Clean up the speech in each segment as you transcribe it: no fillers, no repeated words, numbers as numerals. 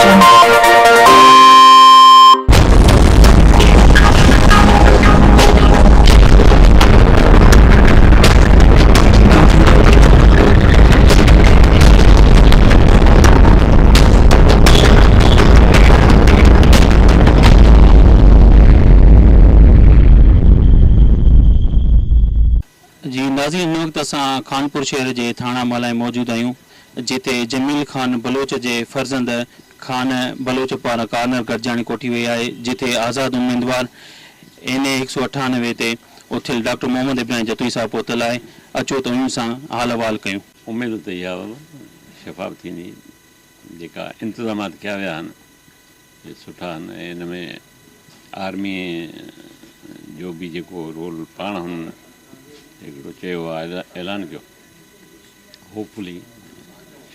جي ناظرين هن وقت اسان خانپور شهر جي ٿاڻا محلي ۾ موجود آهيون جتي جميل خان بلوچ جي فرزند خان بلوچ پاران ڪارنر گڏجاڻي ڪوٺي وئي آهي جتي آزاد اميدوار اين اي 198 تي اٿيل ڊاڪٽر محمد ابراهيم جتوئي صاحب پهتل آهي اچو ته انهن سان حال احوال ڪيون. اميد ته اها شفاف ٿيندي جيڪا انتظامات ڪيا ويا آهن اهي سٺا آهن ۽ ان ۾ آرمي جو به جيڪو رول پاڻ هن هڪڙو چيو آهي اعلان ڪيو هوپ فلي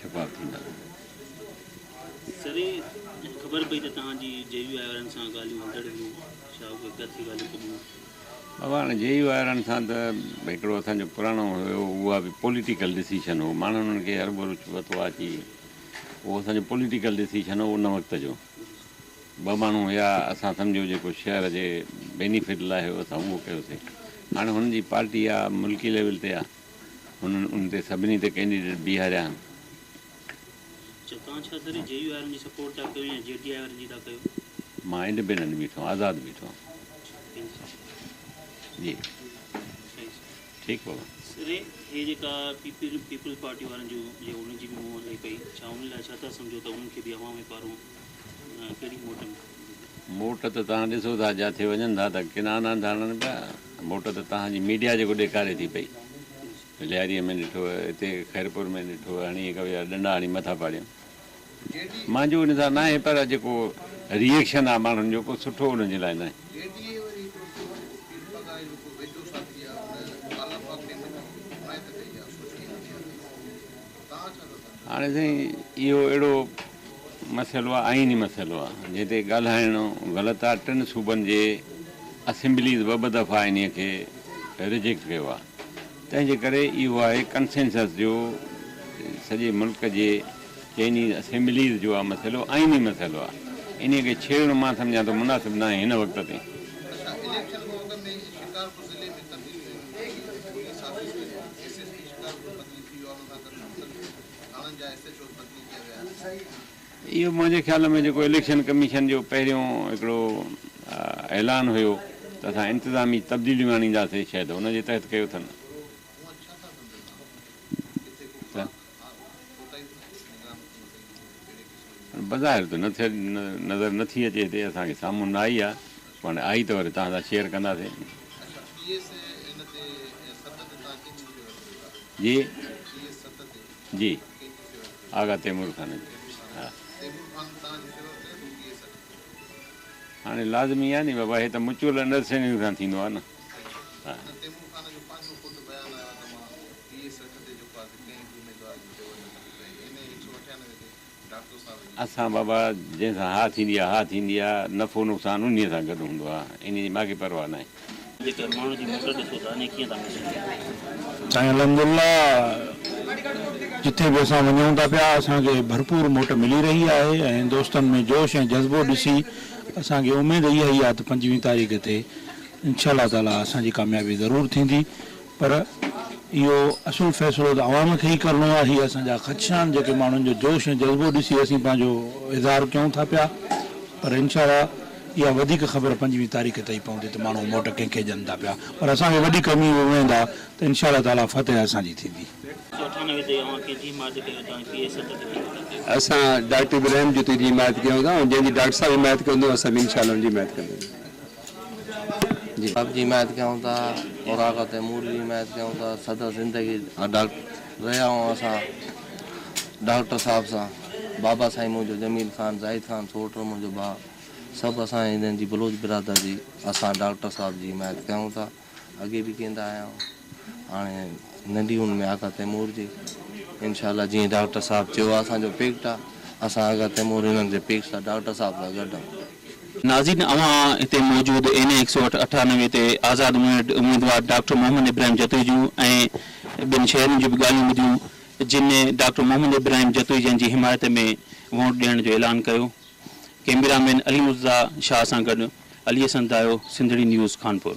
شفاف ٿيندا. سر خبر پئي ته توهان جي جي يو آء وارن سان ڳالهيون هلندڙ هيون ڇا اهي ڪٿي ڳالهيون ڪبيون. بابا هاڻي جي يو آء وارن سان ته هڪڙو اسان جو پراڻو هيو اها به پوليٽيڪل ڊسيشن هو ماڻهن انهن کي هرڀرو ورتو آهي اچي اهو اسان جو پوليٽيڪل ڊسيشن هو ان وقت جو ٻه ماڻهو هيا اسان سمجهيو جيڪو شهر جي بينيفٽ لاء هيو اسان اهو ڪيوسين هاڻي هن جي پارٽي آ ملڪي ليول تي آ هنن ان تي سڀني تي ڪينڊيڊيٽ بيهاريا آهن. اڇا توهان ڇا سر جي يو آء وارن جي سپورٽ ٿا ڪيو يا جي ڊي I وارن جي ٿا ڪيو؟ مان انڊيپينڊنٽ بيٺو آهيان آزاد بيٺو آهيان جي ٺيڪ بابا. سر هي جيڪا پيپلز پارٽي وارن جو جي انهن جي به منهن هلي پئي ڇا انهن لاء ڇا ٿا سمجهو ته انهن کي به عوام پارون ڪهڙي موٽ ملندي؟ موٽ ته توهان ڏسو ٿا جاٿي وڃن ٿا ته ڪنانا ٿا هڻن پيا موٽ ته توهان جي ميڊيا جيڪو ڏيکاري ٿي پئي لياريء ۾ ڏٺو هتي خيرپور ۾ ڏٺو هڻي هڪ ٻئي جا ڏنڊا هڻي مٿا ڦاڙيون مانجو ان سان ناهي پر جيڪو ريئيڪشن آهي ماڻهن جو ڪو سٺو انهن جي لاء ناهي. هاڻي سائين اهو اهڙو مسئلو آهي آئيني مسئلو آهي جنهن تي ڳالهائڻ غلط آهي ٽن صوبن جي اسيمبليز ٻه ٻه دفعا انهي کي ريجيڪٽ ڪيو آهي تنهن جي ڪري اهو آهي ڪنسينسس جو سڄي ملڪ جي چئني اسيمبليز جو آهي مسئلو آئيني مسئلو آهي انهي کي ڇيڙڻ مان سمجهان ٿو مناسب ناهي هن وقت تي. اهو منهنجي خيال ۾ جيڪو اليڪشن ڪميشن جو پهريون هڪڙو اعلان هيو ته اسان انتظامي تبديليون آڻينداسين شايد ان جي تحت ڪيو اٿن. بظاهر ته نه ٿي نظر نه ٿي اچي هتي اسان کي سامهون نه آئي آهي پوء هاڻي آئي ته وري توهان سان شيئر ڪنداسين. جي جي آغا تيمور خان جي ها هاڻي لازمي آهي ني بابا هي ته مچوئل انڊرسٽينڊنگ سان ٿيندو آهي نه ها. اسان بابا جنهن سان ها ٿيندي آ ها ٿيندي آ نفعو نقصان انهي سان گڏ هوندو آ انهي جي ماکي پرواهه ناهي. جيڪر ماڻهن جي موٽ ڏسو ٿا انهي ڪيئن ٿا محسوس ٿئي. سائين الحمدلله جتي به اسان وڃون ٿا پيا اسان کي ڀرپور موٽ ملي رهي آهي ۽ دوستن ۾ جوش ۽ جذبو ڏسي اسان کي اميد اها ئي آهي ته پنجويهه تاريخ تي انشاء الله تعالي اسان جي ڪاميابي ضرور ٿيندي پر اهو اصل فيصلو ته عوام کي ئي ڪرڻو آهي، هي اسان جا خدشا آهن جيڪي ماڻهن جو جوش ۽ جذبو ڏسي اسين پنهنجو اظهار ڪيون ٿا پيا پر انشاء الله اها وڌيڪ خبر پنجويهه تاريخ تي ئي پوندي ته ماڻهو موٽ ڪنهن کي ڏين ٿا پيا پر اسان کي وڏي ڪمي اميد آهي ته انشاء الله تعاليٰ فتح اسان جي ٿيندي. 198 تي اوهان ڪنهن جي حمايت ڪيو ٿا ۽ پي ايس 7 تي ڪنهن جي ٿا ڪيو؟ اسان ڊاڪٽر ابراهيم جتوئي جي حمايت ڪيون ٿا ۽ جنهن جي ڊاڪٽر صاحب حمايت ڪندو اسان به انشاء الله ان جي حمايت ڪنداسين. جي. صاحب جي حمايت ڪيون ٿا اور آغا تيمور جي حمايت ڪيون ٿا سدا زندگي ڊاڪٽر رهيا آهيون اسان ڊاڪٽر صاحب سان بابا سائين منهنجو جميل خان زاهد خان سوٽ منهنجو ڀاء سڀ اسان هنن جي بلوچ برادر جي اسان ڊاڪٽر صاحب جي حمايت ڪيون ٿا اڳي به ڪيندا آيا آهيون هاڻي ننڍي هوند ۾ آغا تيمور جي انشاء الله جيئن ڊاڪٽر صاحب چيو آهي اسان جو پيڪٽ آهي اسان آغا تيمور هنن جي پيڪٽ سان ڊاڪٽر صاحب سان گڏ آهيون. ناظرين اوهان هتي موجود اين اي 198 تي آزاد اميدوار ڊاڪٽر محمد ابراهيم جتوئي جون ۽ ٻين شهرين جون به ڳالهيون ٻڌيون. جن ڊاڪٽر محمد ابراهيم جتوئي جن جي حمايت ۾ ووٽ ڏيڻ جو اعلان ڪيو. ڪئميرا مين علي مرتضيٰ شاهه سان گڏ علي حسن دايو، سنڌڙي نيوز، خانپور.